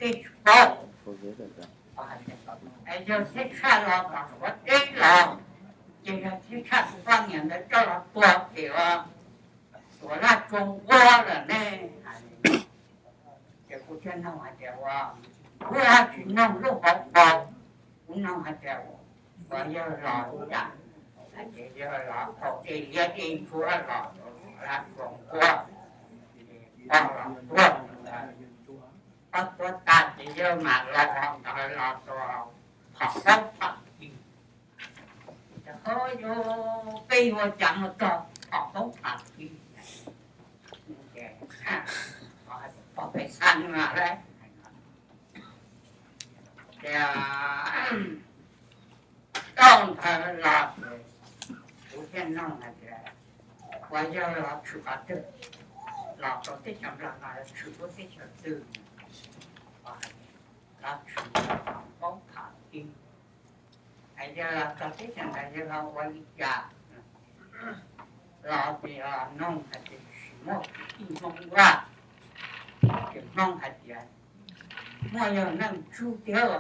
tej tsis paub. Yog tsheb tshaj los tom Suav teb los, ces yog tsheb tshaj tus poj niam ntawd coj los tua ces ua Suav laj tsuas nquab lawm ne. Ces kuv thiaj noog hais tias ua, kuv tsis noog lub hauv paus, kuv noog hais tias ua yawg los ua cas, hais tias yawg los thaum dej liab dej ntsuab los Suav laj tsuas nquab, poj los tuag, poj tuag tas ces yawg mam los ntawd los rau Phom Koob Phom Kis. Ces ho yuav, peb yuav cas mus txog Phom Koob Phom Kis, pog pes xab no lawm. Ces thaum ntawd los ces kuv thiaj noog hais tias, ua yawg los tshwm qhov twg, los rau teb chaws Nplog no los tshwm lub teb chaws twg? Los tshwm Phom Koob Phom Kis. Hais yawg los txog teb chaws ntawd yawg ho ua li cas? Los ces noog hais tias tsis muaj kwv tij Hmoob ua. Ces Hmoob hais tias muaj yawg Neej Tswb thiab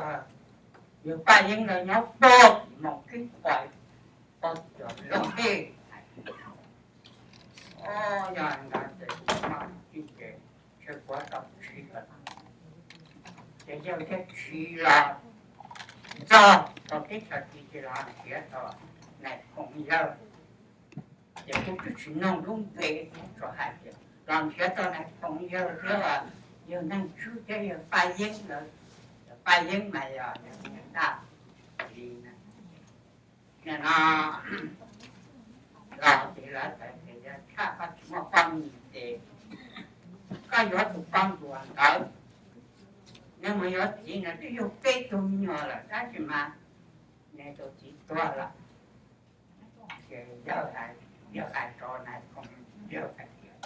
yawg Paj Yeeb lawv nyob puag tim Moos Keeb Pais, puag tim Looj Hej. Yog ntawd ces kuv mam li ces tseg kuv tau tsiv lawm. Ces yawg thiaj tsiv los txog rau teb chaws tid ces los nrhiav tau Nais Phoo Yawg. Ces kuv twb tsis noog lub npe, tsuas hais tias los nrhiav tau Nais Phoo Yawg thiab yawg Neej Tswb thiab yawg Paj Yeeb lawm. Yawg Paj Yeeb mas yog yawg Nyiaj Daj li na. Nim no los ces lawv txawm tias yog tshaj koj tsis muaj poj niam ces koj yuav tus poj ntsuam ntawd, nws mus yuav txiv nws twb yug peb tug me nyuam lawm tab sis mas nws tus txiv tuag lawm. Ces yawg, yawg hais rau Nais Phoo Yawg hais tias,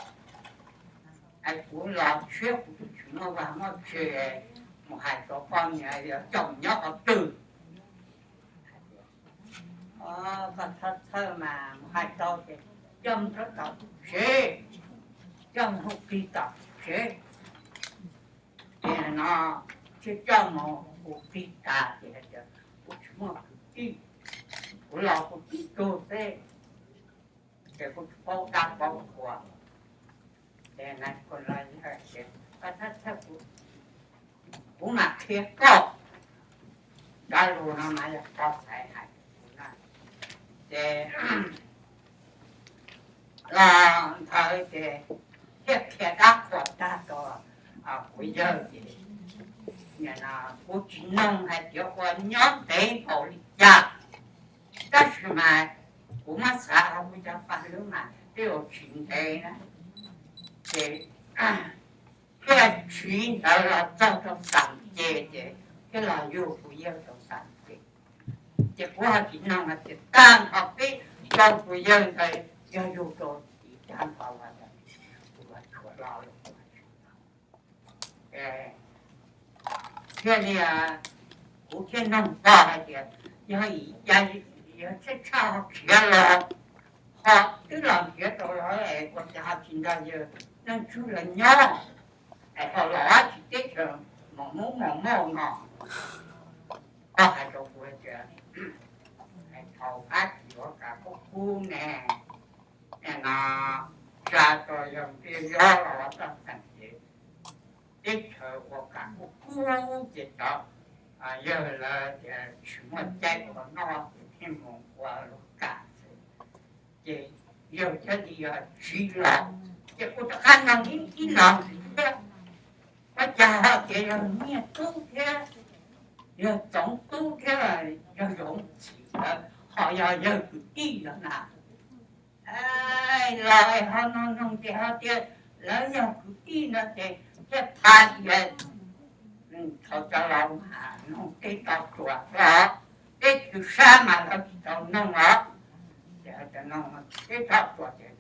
es kuv los siab kuv twb tsis muaj vaj muaj tse mus hais rau poj niam yog coj mus nyob qhov twg. Koj txhob txhawj mas mus hais rau ces coj mus rau tom tsev, coj mus hu plig tom tsev. Ces no thiaj coj mus hu plig tas ces hais tias kuv tsis muaj kwv tij, kuv los kuv tib tug xwb, ces kuv tsis paub dab paub qhua. Ces nais phoo los yawg tias, koj txhob txhawj kuv, kuv mam qhia koj. Cov lus no mas yog koj xaiv hais kuv na. Ces los ntawd ces thiaj qhia dab qhuas tag rau kuv yawg ces, kuv tsis noog hais tias ua nyob ntev npaum li cas, tab sis mas kuv muab xav hauv kuv cov paj hlwb mas twb yuav tsis ntev na. Ces thiaj tsiv ntawd los txog rau Xam Ces ces thiaj los yug kuv yawg rau Xam Ces. Ces kuv ho tsis noog hais tias tag nrho peb rau kuv yawg ntawd yog yug rau tim tag nrho los kuv tshuav lo lus. Thiaj li kuv thiaj noog pog hais tias yog ua cas yawg tsheb tshaj ho khiav los, ho twb los nrhiav rau lawv es ua cas ho tsis nrog yawg Neej Tswb lawv nyob, es ho los dab tsi teb chaws mos mub mos moj no. Pog hais rau kuv hais tias thaum Fab Kis ua kam kub kub ne, no tsa rau yawg Npliaj Yob los txog Xam Ces, teb chaws ua kam kub kub ces cov yawg lawv tias tsis muaj caij ua noj ces thiaj mus ua luag kam xwb. Ces yawg thiaj li yog tsiv los, ces kuv rov qab noog ib los thiab, ua cas ho tias yawg Nyiaj Tub thiab yawg Txoov Tub thiab yawg Zoov Txim lawv ho yog yawg kwv tij lawm na. Los ho noog noog ces ho tias lawv yog kwv tij no ces thiaj tham tias, thaum cov laus mas noog tej tog ruam os, peb tw sab mas lawv tsis tau noog os. Ces teb tog ruam ces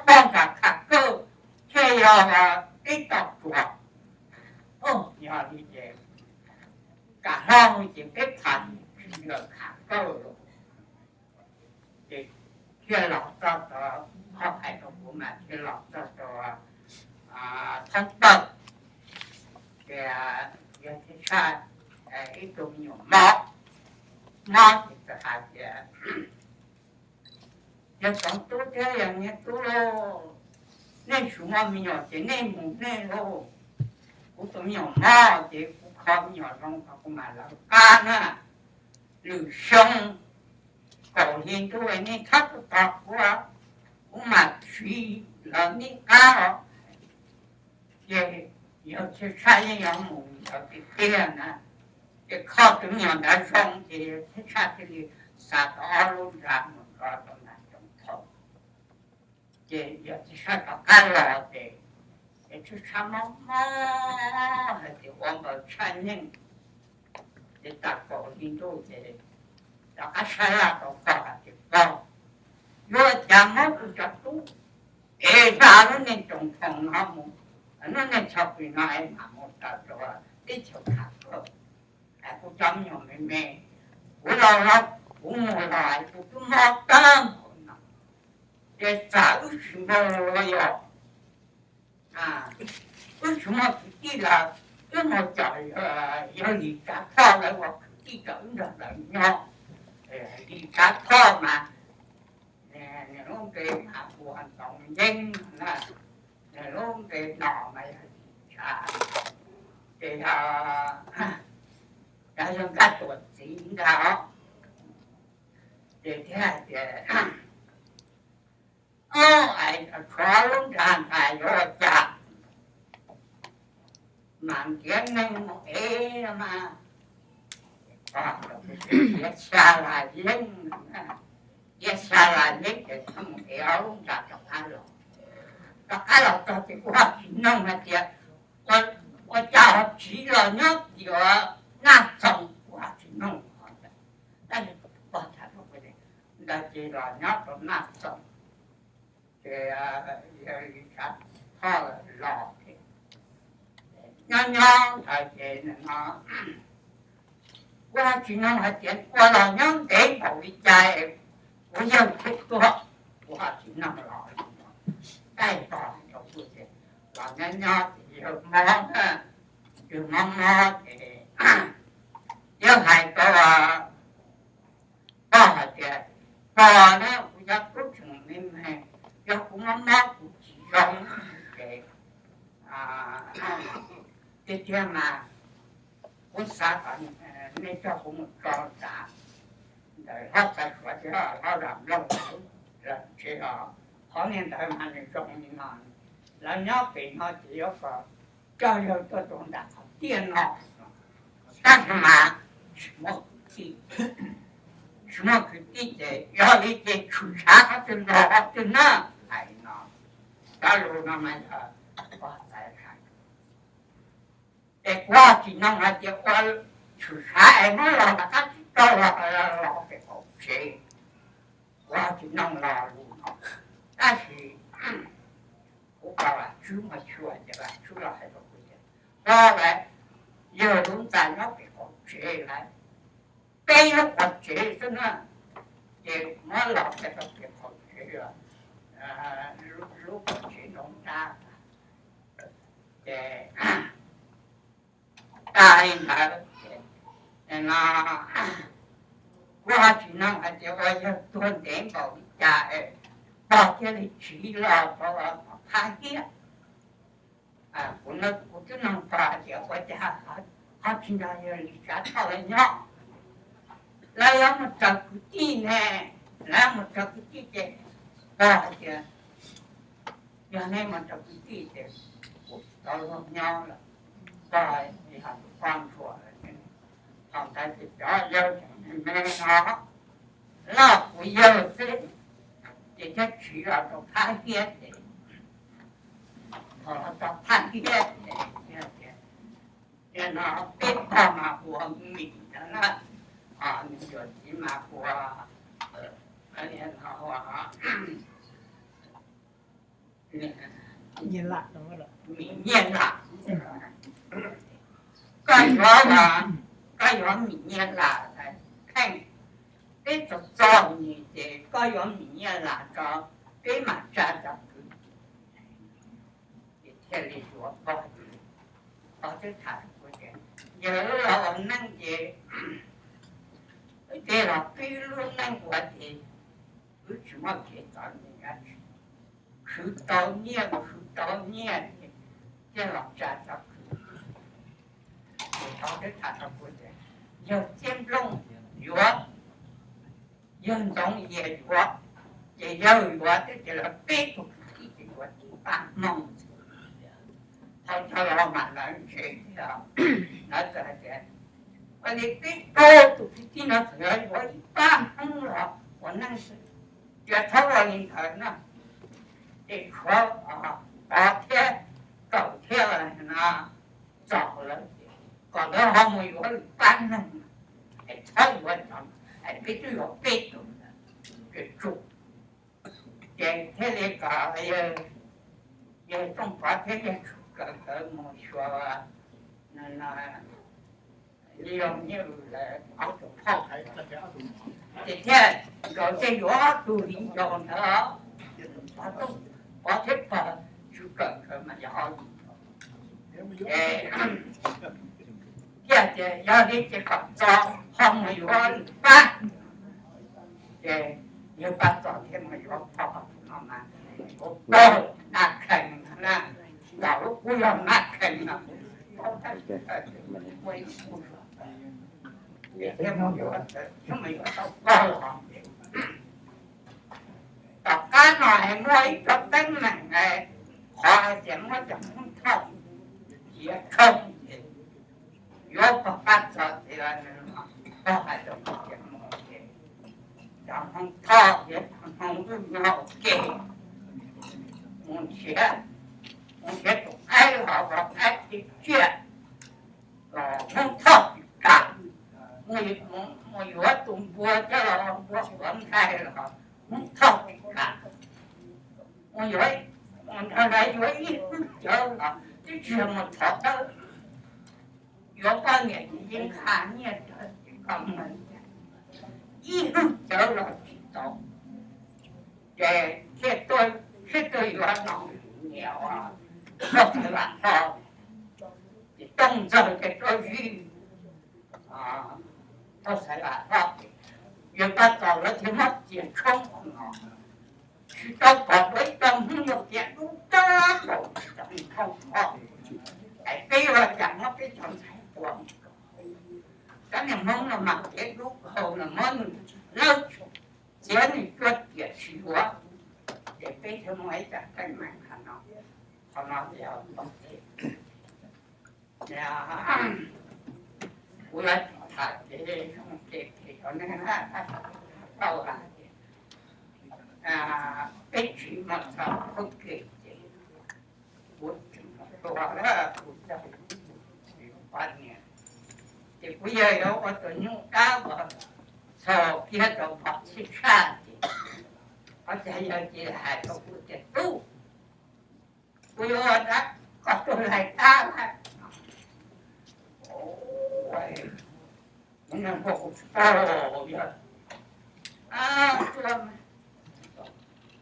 pog nram Kham Kawj thiaj yog teb tog ruam. Yog li ces kam hlob ces peb tham tsis yog Kham Kawj los. Ces thiaj los txog rau, ho hais rau kuv mas thiaj los txog rau Thoob Tawj. Ces yog tshaj ib tug me nyuam mob, mob ces txawm hais tias, yog tsoom tub thiab yog niag tub lauj, nej tsis muaj me nyuam ces nej mus nej lauj, kuv tus me nyuam mob ces kuv kho me nyuam zoo tso kuv mam lawv qab na. Lwm xyoo kaum hli ntuj nej txhob tuaj tos kuv, kuv mam siv lawv nej qab os. Ces yawg Txhiaj Tshaj yeej yuav mus ntawd tiag tiag na. Ces kho tus me nyuam ntawd zoo ces yawg Txhiaj Tshaj thiaj li xa tau ob lub nra mus nrog rau nram Tsoos Thoo. Ces yawg Txhiaj Tshaj rov qab los ces yawg Txhiaj Tshaj mob mob hais tias ua npaws tshaj nyeej. Ces tag kaum hli ntuj ces rov qab sab laj rau pog hais tias, pog, yuav ua cas muab kuv cov tub ev zaj lub neej Tsoos Thoo no mus, lub neej txhoj pwm no es mam mus raws rau teb chaws Khav Khaws. Kuv cov me nyuam me me, kuv los los kuv mus los kuv twb mob tag npaum no, ces txawm wb tsis mus los yog wb tsis muaj kwv tij los wb mus coj yawg Lis Tsav Thoj lawv ua kwv tij kom wb nrog lawv nyob. Lis Tsav Thoj mas nws lub npe mas hu ua Ntxoov Yeeb na, nws lub npe no mas yog Lis Tsav, ces yog, yog Nkaj Tuam txiv ntag. Ces thiaj hais tias, tshuav lub nra ntawd yuav ua cas, mas ntiav neeg mus ev no mas, ntiav xya las yeeb, ntiav xya las yeeb ces mus ev ob lub nra rov qab los. Rov qab los txog ces kuv ho tsis noog hais tias ua cas ho tsiv los nyob tim Naj Txoos, kuv ho tsis noog. Tab sis pog tham rau kuv tias ntawd ces los nyob rau Naj Txoos, ces yawg Lis Tsav Thoj los nyob nyob ntawd ces no kuv ho tsis noog hais tias ua los nyob ntev npaum li cas kuv yawg thiaj tuag, kuv ho tsis noog los li no. Tab sis pog hais rau kuv tias los nyob nyob ces yawg mob na, yawg mob mob ces yawg hais rau pog hais tias, pog na, kuv cov tub tseem me me, yog kuv mob mob kuv tsis zoo ces tiag tiag mas kuv xav kom nej coj kuv mus tso nram ntawm hlob Xaiv Suav thiab hlob Zam Nploog lawv tsev os. Qhov niag ntawd mas nws zoo li no, lawv nyob pem no ces yuav kom coj yawg tuaj rau nram qhov tiaj no, tab sis mas tsis muaj kwv tij, tsis muaj kwv tij ces yog li ces tshwm tshav qhov twg los qhov twg na, hais li no. Cov lus no mas yog pog Xaiv Suav. Ces kuv tsis noog hais tias ua tshwm tshav es muab los rov qab tsis tau los, los pem qaum tsev, kuv tsis noog los lus no. Tab sis kuv pom Vam Tswb muaj xyuas ces Vam Tswb los hais rau kuv tias, pog, yawg lub ntxa nyob pem qaum tsev lawm, peb lub qaum tsev xwb na, ces muab los rau pem qaum tsev, lub qaum tsev nroo nrab. Ces tag li ntawd no, kuv ho tsis noog hais tias ua yawg tuag ntev npaum li cas pog thiaj li tsiv los rau Phab Hiab. Kuv, kuv twb noog pog hais tias ua cas ho tsis nrog yawg Lis Tsav Thoj lawv nyob, lawv yuav mus raws kwv tij ne, lawv mus raws kwv tij ces pog hais tias yog nej mus raws kwv tij ces kuv tsis tau luag nyob lawm, pog, yog tus poj ntsuam lawm. Thaum ntawd ces cov yawg tseem me me no, loj kuv yawg xwb, ces thiaj tsiv los rau Phab Hiab ces, thaum los rau Phab Hiab ces, no peb pog mas hu ua Mim ntawd na, nws yuav txiv mas hu ua, Mim Nyiaj Lam. Koj yuav, koj yuav Mim Nyiaj Lam, kheej, peb txog txog nis ces koj yuav Mim Nyiaj Lam tso, peb mam tsa cov kwv, ces thiaj li yuav pog. Tog thiaj tham rau kuv tias, yog wb los ua neej ces wb thiaj los pib lub neej ua ces wb tsis muaj kev txom nyem dab tsi, khwv tau nyiaj los khwv tau nyiaj ces thiaj los tsa cov khwv. Ces tog thiaj tham rau kuv tias, yog txiaj nplooj yuav, yawg ntxoov yias yuav, ces yawg yuav thiab ces lawv peb tug kwv tij ces yuav tib pab hmoo. Thaum cov laus mas lawv ntse thiab, lawv txawm hais tias, ua li peb tug kwv tij no txawm yuav ib pab hmoo los ua neej xwb, ces txhob ua li ntawd na. Ces tshuav Pov thiab Kaum thiab no txog lawm, kom lawv ho mus yuav lwm pab neeg, es txhob yuav cov, es peb twb yuav peb tug, ces tsum. Ces thiaj li kom yawg Tooj Pov thiab yawg Tsum Kawm nkawd mus xyuas li yog nyiaj lus lawm ob tug phauj, ces thiaj nkawd thiaj yuav ob tug viv ncaus ntawd, Pov thiab Pov, Tsum Kawm nkawd mas yog ob viv ncaus. Ces thiaj tias yog li ces kom Pov ho mus yuav lwm pab. Ces yawg Paj Txos thiaj mus yuav Pov no mas, ua paug Nab Khees na, nram lub kub yog Nab Khees no, thiab mus yuav, thiab mus yuav tau paug los. Tom qab no es muaj ib cov teeb meem, qhov hais tias muab cov Hmoob Thoj nrhiav tshooj ces yuav pog Paj Txos ces pog hais rau kuv tias mus ces cov Hmoob Thoj thiab cov Hmoob Vwj nyob ua ke mus nrhiav, mus nrhiav tus qaib los ua qaib tiaj tsiaj los Hmoob Thoj tsis kam, mus yuav tus npua coj los npua huav nqaij los Hmoob Thoj tsis kam, mus yuav, mus nrog lawv yuav ib hwj cawv los twb tsis yog mus thov dawb, yuav poj niam ces yeej nqa nyiaj rau ces kom mus, ib hwj cawv los tsis tau. Ces thiaj tuaj, thiaj tuaj yuav no niam uas Thoj Xaiv Vam Hlo, ces Tooj Ntxawg ces tuaj zij Thoj Xaiv Vam Hlo ces yawg Paj Txos lawv thiaj muab txiav tshoob no, tsis tau pom dua ib co Hmoob yuav tiav dub tag npaum li cov Hmoob Thoj. Es peb ua cas muab peb cov ntxhais tua, cov niag Hmoob no mas tiav dub dhau no muab nws lawb txiav nws cuag tiam tsis yuav. Ces peb thiaj muaj ib co teeb meem qhov no, qhov no yog tau ces kuv yuav tham ces zoo ces phem cov neeg tau hais tias peb tsis mus txog phooj ywg ces kuv tseem mus tua kuv cov poj niam, ces kuv yawg yuav ua tus nyuj dab uas txhos kiag rau pom txhij tshaj ces, ua cas yawg cia li hais rau kuv tias tub, kuv yuav ua dab, koj tuaj laig dab lawm. Kuv niag npua kuv tsis paub yog, ces kuv los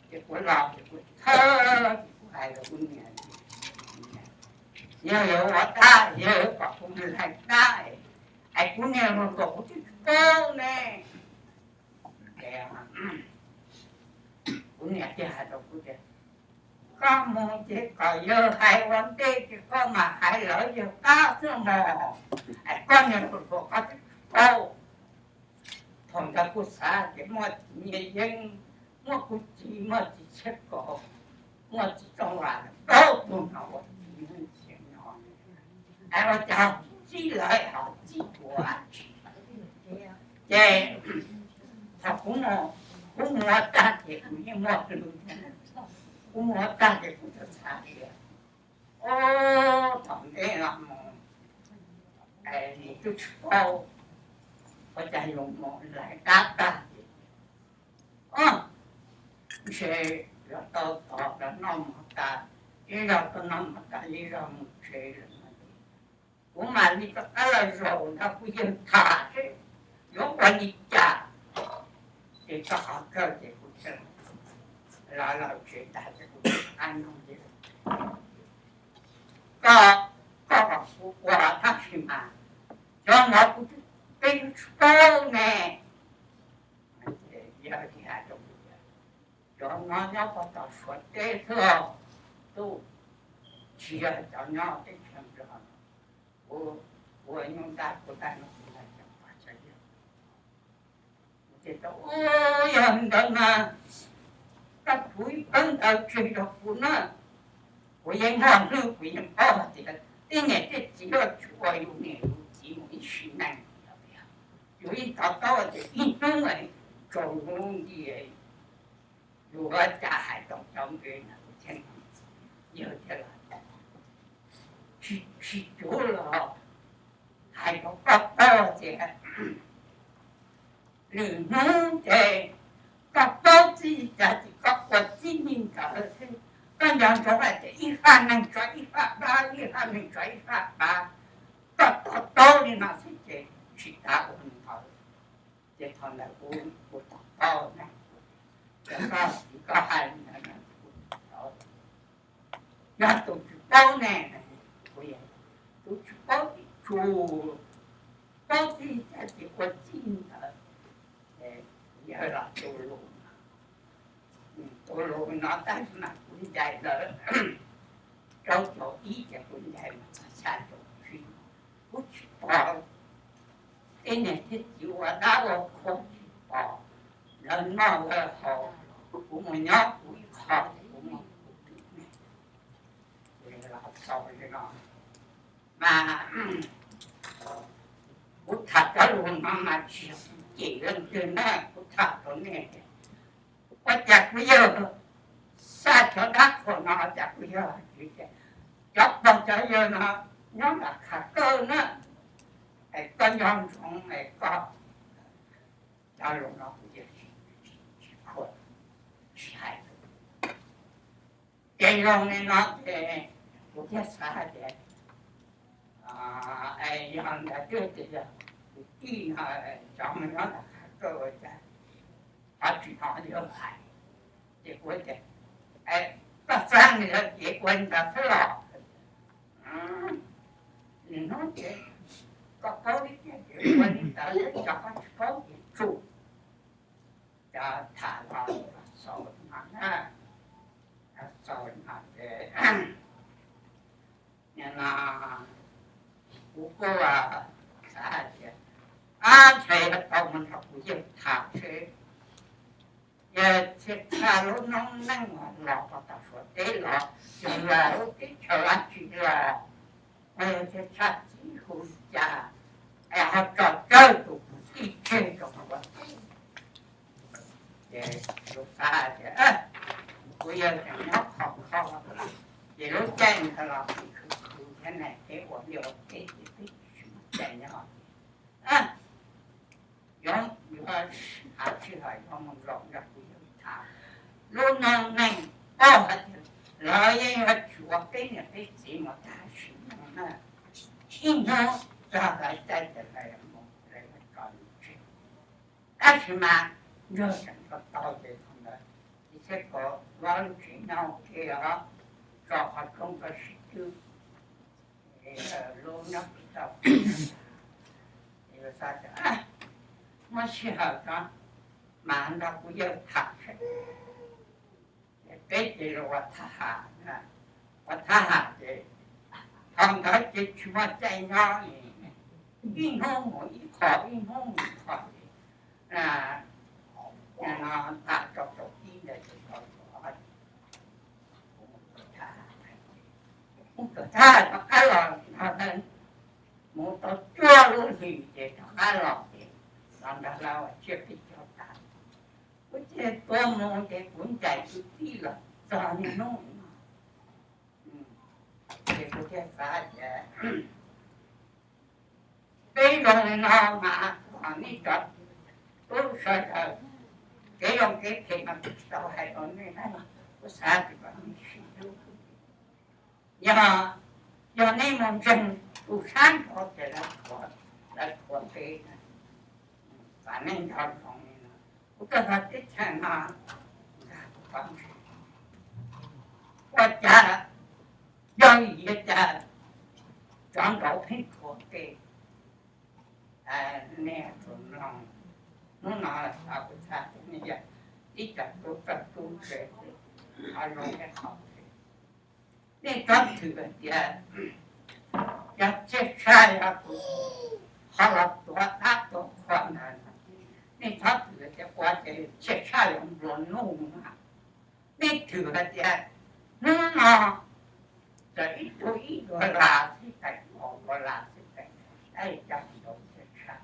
ces kuv thawj ces kuv hais rau kuv niam, yog yuav ua dab yog kom kuv mus laig dab es kuv niag hluas nraug kuv twb tsis paub ne. Kuv niam thiaj hais rau kuv tias, koj mus ces kom yawg hais ua ntej ces koj mam hais lawv yawg qab xwb mog, es koj niag hluas nraug koj twb tsis paub. Thaum ntawd kuv xav tias muaj txiv Nyiaj Yeeb, muaj kuv txiv, muaj txiv Txhiab Kaus, muaj txiv Txooj Vam, plaub tug no ua txiv Nyiaj Yeeb no, es ua cas txib lawv ho txib kuv tsis? Ces thaum kuv mus ua tag ces kuv yeej muaj lus, kuv mus ua tag ces kuv txawm xav tias, o, thaum ntej los mus es twb tsis paub, ua cas yus mus laig dab tag ces, o, ntshe yuav tau tos los noj mov tas, ib zaug tau noj mov tas ib zaug mus tsev lawm no. Kuv mam li rov qab los zaum nrog kuv yawg tham seb yuav ua li cas. Ces txog qhov kawg ces kuv thiaj los los tsev tas ces kuv thiaj qab noog tias, koj, koj Ua tab sis mas cov no kuv, peb twb tsis paub ne. Yawg thiaj hais rau kuv tias, cov no nyob puag tom Suav teb xwb, tub, tsis yog cov nyob teb chaws Nplog. Kuv ua nyuj ntab kuv tab no kuv ntag cov pab tsav yawg. Kuv thiaj tau, u, yog li ntawd mas koj tsuav ib pawg ntawd tseg rau kuv na, kuv yeej noj hlwb, kuv yeej paub hais tias tej niam tej txiv yuav tsis ua yus niam yus txiv mus ib sim neej. Yus yeej to taub tias ib hnub tsaus ntuj nti yus ua cas hais tau cov npe no, yawg thiaj li, tsis cuav los hais rau koj paub tias lwm hnub ces koj paub txij li cas ces koj ua txij li ntawd xwb. Koj nco ntsoov hais tias ib faj neeg tso ib faj pab, ib faj neeg tso ib faj pab. Koj to taub li no xwb ces tsis tas ua li ntawd. Ces thaum ntawd kuv, kuv to taub na, ces koj txiv koj hais li ntawd no, yog tus tsis paub ne, kuv, tus tsis paub tsis tshua paub txij li cas ces ua txij li ntawd. Ces yawg los tu lus, tu lus no tab sis mas kuv ncaim lawm rau caum ib ces kuv ncaim mas txog xya caum tsib, kuv tsis pom tej niam tej txiv ua dab ua qhua, tsis pom lawv noj lawv haus, kuv mus nyob kuv ib qho, kuv mus kuv tub ne. Los xaus li no mas, kuv tham cov lus no mas tsis yog kuv cem leej twg na, kuv tham rau nej tias ua cas kuv yawg xa cov dab qhuas no, ua cas kuv yawg hais tias cov pog cov yawg no nyob nram Khav Kawj na, es koj nco ntsoov es koj, cov lus no kuv yawg tsis, tsis khuam, tsis hais. Ces zoo li no ces kuv thiaj xav hais tias, yog ntawd twb tias yog kwv tij no, cov mus nyob nram Khav Kawj ua cas ho tsis hnov yawg hais. Ces kuv tias, koj xav li ntawd ces ua li ntawd xwb los. Nim no ces koj paub li cas ces ua li ntawd, cov koj tsis paub ces tsum. Cov tham los xaus no na, xaus no ces no kuv kuj xav hais tias, ab, ntshe yuav tau mus nrog kuv yawg tham seb, yog txhia txhaj lub noob neej los los tom Suav teb los, yog los lub teb chaws dab tsi los, yog txhia txhaj txib hu li cas, es ho tso tsawg tus kwv tij tseg rau Suav teb. Ces kuv xav tias, kuv yawg tseem nyob khov kho, ces lub caij ntawd los khwv khwv thiab na, peb ua liaj ua teb ces peb tsis muaj caij nyob. Yuav, yuav sij hawm yuav mus zaum nrog kuv yawg tham lub noob neej, paub hais tias lawv yeej yuav tsis ua peb niam peb txiv mus tag sim neej na. Ib hnub txog lawv caij ces lawv mus, lawv yuav tso yus tseg. Tab sis mas yawg tseem tau tau ces thaum ntawd ces thiaj kom vab lub tsev nyob ua ke os, tso qhov rooj rau sib twb, lub nyob tsis tau. Muaj sij hawm tso mas nrog kuv yawg tham seb. Ces peb ces los ua thab ham, ua thab ham ces thaum ntawd ces tsis muaj caij nyob li, ib hnub mus ib qho, ib hnub mus ib qho ces no tas rau caum ib ntawd ces tau mus tuav thab ham rov qab los, mus tau cuaj lub hlis ces rov qab los ces los nrog lawv ua tsiaj pij caug tas. Kuv ces tuav mus ces kuv ncaim kwv tij los txog niaj hnub no. Ces kuv thiaj xav tias peb zoo li no mas kom nej cov tub sawv daws, kev zoo kev phem mas kuv tsis tau hais rau nej, kuv xav tias kom nej sib hlub. Yog, yog nej mus ntseeg tus sab nraud ces lawv, lawv qhuas peb, xav nej nco ntsoov li no. Kuv tuaj txog teb chaws no, ua cas yog li cas cov nraud pheej thuam peb. Nej tus mloog, hnub no kuv txhaj tias nej yog ib co tub txawj tub ntse, qhov zoo ib qho. Nej txhob thwm hais tias yog Txhiaj Tshaj yog tus ho los tuav dab tuav qhua ntawd, nej txhob thwm hais tias ua ces Txhiaj Tshaj yuav nplua nuj na. Nej thwm hais tias hnub no txawm ib tug ib dollar xwb, kaum dollar xwb, coj mus rau Txhiaj Tshaj.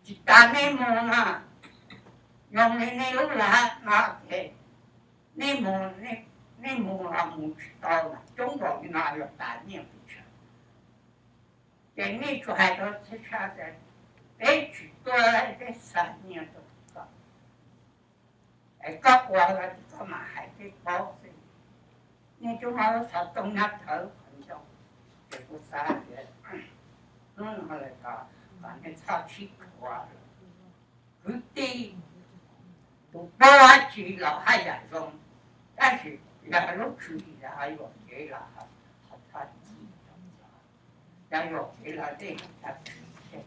Tsis tas nej mus no, zoo li nej lub lag no ces nej mus, nej mus los mus tsis tau, coob npaum li no yuav tas nyiaj pes tsawg. Ces nej tsuas hais rau Txhiaj Tshaj tias peb tsis tuaj, peb xa nyiaj rau koj, es koj ua los koj mam hais peb paub xwb. Nej twb muab lub xov tooj nyob rawv qhov ncauj, ces kuv xav tias hnub no lawm los kom nej txhob sib qhuas lawm. Kwv tij, tus paub dab tsi los haj yam zoo, tab sis yog lub tswv yim los ho yuam kev los ho txhob ci, yog yuam kev los tej cov tswv yim,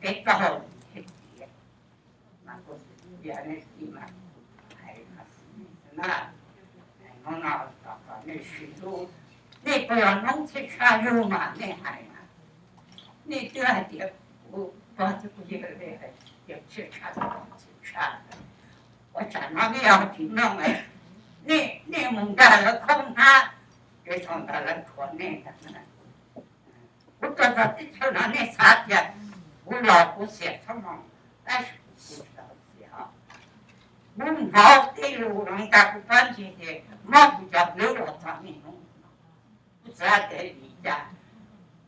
peb txoj hauj lwm thiaj tiav. Mas kuv, yog nej txiv mas kuv hais no xwb na. Hnub no los kom nej sib hlub, nej puas yog noob Txhiaj Tshaj yug mas nej hais na. Nej twb hais tias kuv pog thiab kuv yawg li, yog Txhiaj Tshaj, Txhiaj Tshaj, ua tsam no nej yog tsis mloog, nej mus nkag lawv qhob hnab, ces thaum ntawd lawv thuam nej ntag. Kuv tuaj txog teb chaws no nej xav tias kuv los kuv xiam txhob moo, tab sis kuv tsis tau xiam. Kuv hnov tej lus los nkag kuv pob ntseg ces muab kuv cov hlwb los txog niaj hnub no. Kuv xav tias vim li cas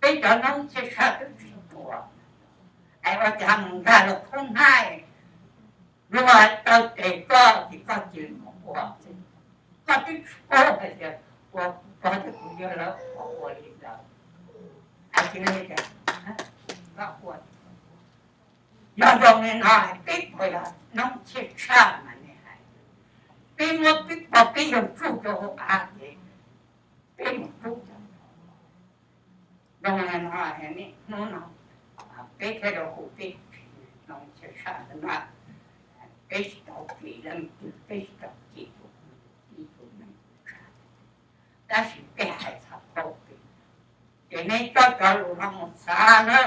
peb cov noob Txhiaj Tshaj twb tsis tuag, es ua cas mus nkag lawv qhob hnab, luag taw tes koj ces koj cia li mus ua. Koj twb tsis paub hais tias ua, kuv pog thiab kuv yawg lawv ua li ntawd, es cia li tias koj ua. Yog zoo li no peb puas yog noob Txhiaj Tshaj mas nej hais. Peb muab peb pog peb yawg tsuj rau hauv av ces peb mus rub cov zoo li no, hnub no peb thiaj li hu peb tsis noob Txhiaj Tshaj ntawd na. Peb tsis tau cem leej twg, peb tsis tau cem tus ub tus no, tab sis peb hais txog qhov peb, ces nej coj cov lus no mus xav na.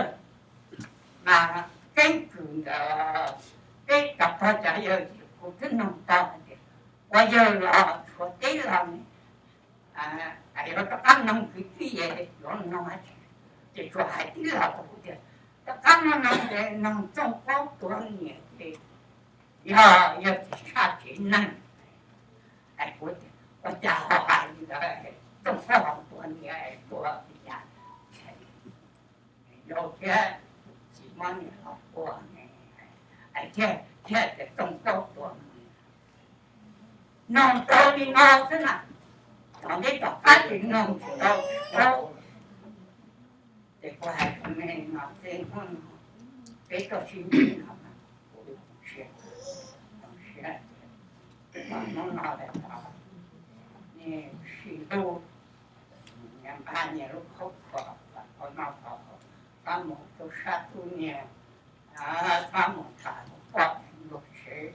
Mas keeb kwm ntawd peb cov pog cov yawg ces kuv twb nug tau hais tias ua yawg los tshuav teb los ne, yuav rov qab noog kwv tij yuav noog, ces tsuas hais tib lo rau kuv tias rov qab noog ces noog Txooj Kaub tuav niam ces yog, yog Txhiaj Tshaj tsev neeg. Es kuv tias ua cas ho hais li ntawd, Txooj Kaub ho tuav niam, tuav li cas, yau thiab txiv muab niam los ua ne, thiaj, thiaj tias Txooj Kaub tuav niam. Noog tau li no xwb na, tom ntej tom qab ces noog tsis tau, tsis paub. Ces kuv hais rau nej no, tej hnub no peb tuaj sib ntsib no, kuv zoo siab, zoo siab tias hnub no lawm los nej sib hlub, nyias nqa nyias lub khaub khuam, kom tau noj tau haus, txhob mus tub sab tub nyiag, txhob mus tham luag poj luag sev,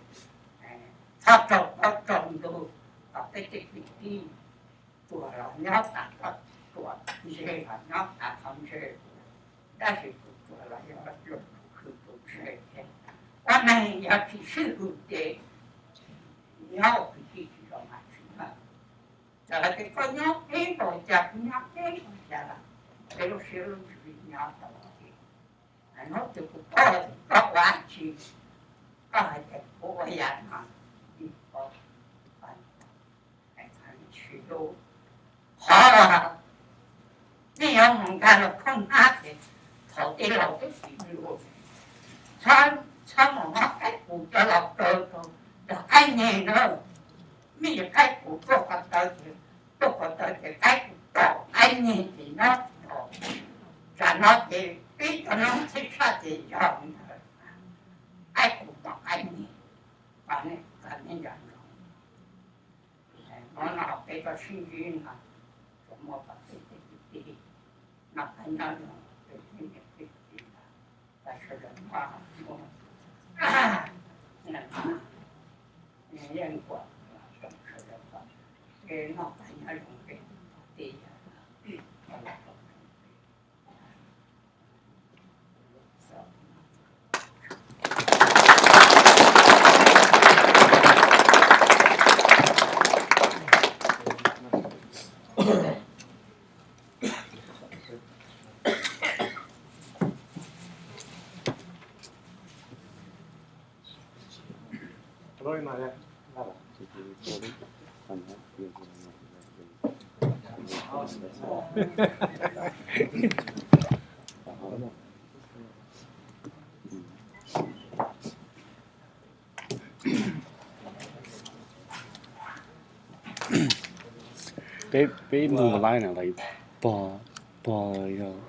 txhob raug plaub raug ntug, kom peb tej kwv tij tuag los nyob tas qhov tuag, ntseg los nyob tas qhov ntseg, tab sis tus tuag los yog tus khwv tus ntseg thiab. Ua neeg yog tsis sib hwm ces nyob ua kwv tij tsis zoo mas tsis muaj. Txawm hais tias koj nyob ib npaum cas, kuv nyob ib npaum cas los peb lub siab lub ntsws nyob tau ces hnub twg kuv paub koj ua dab tsi, koj hais tias kuv ua yam no, kuv paub. Tsis hlub. Qhov nej yuav mus nkag los khooj hnab ces thaum tej laus twb tsis lus, txhob mus muab qaib qus coj los kaw rau cov qaib nyeg na. Nej yuav qaib qus tuaj ko taw ces, tuaj ko taw ces qaib qus tom qaib nyeg ces nyob tsis tau. Tsam no ces peb cov noob Txhiaj Tshaj ces yog li ntawd, qaib qus tom qaib nyeg, kom nej nco ntsoov. Hnub no peb tuaj sib ntsib no, tsuas muaj kom peb noj qab nyob zoo, peb niam peb txiv, peb sawv daws noj, sawv daws noj qab nyob zoo, peb tij Peb, peb ib ntug laib na, lawv pog, pog yog,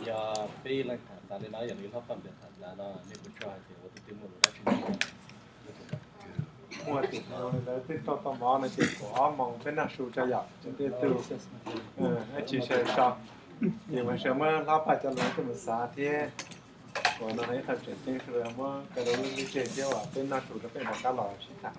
yog peb leej tham ntawv li no, yog li hlob Paj Npias tham ntawv no, nej puas tsuas hais tias ua tus twg muaj lus dab tsi? Muaj tias lawv twb tau tau mov no ces kaum ob moos peb noj su tso yom, ces tej tug ib tsis sawv so, ces mas sawv muab hlob Paj cov lus tuaj mus xav thiab. Ua no ib qho tseem ceeb sawv daws muab cov lus lub ntsiab tseg thiab uas peb noj su rau peb rov qab los sib tham.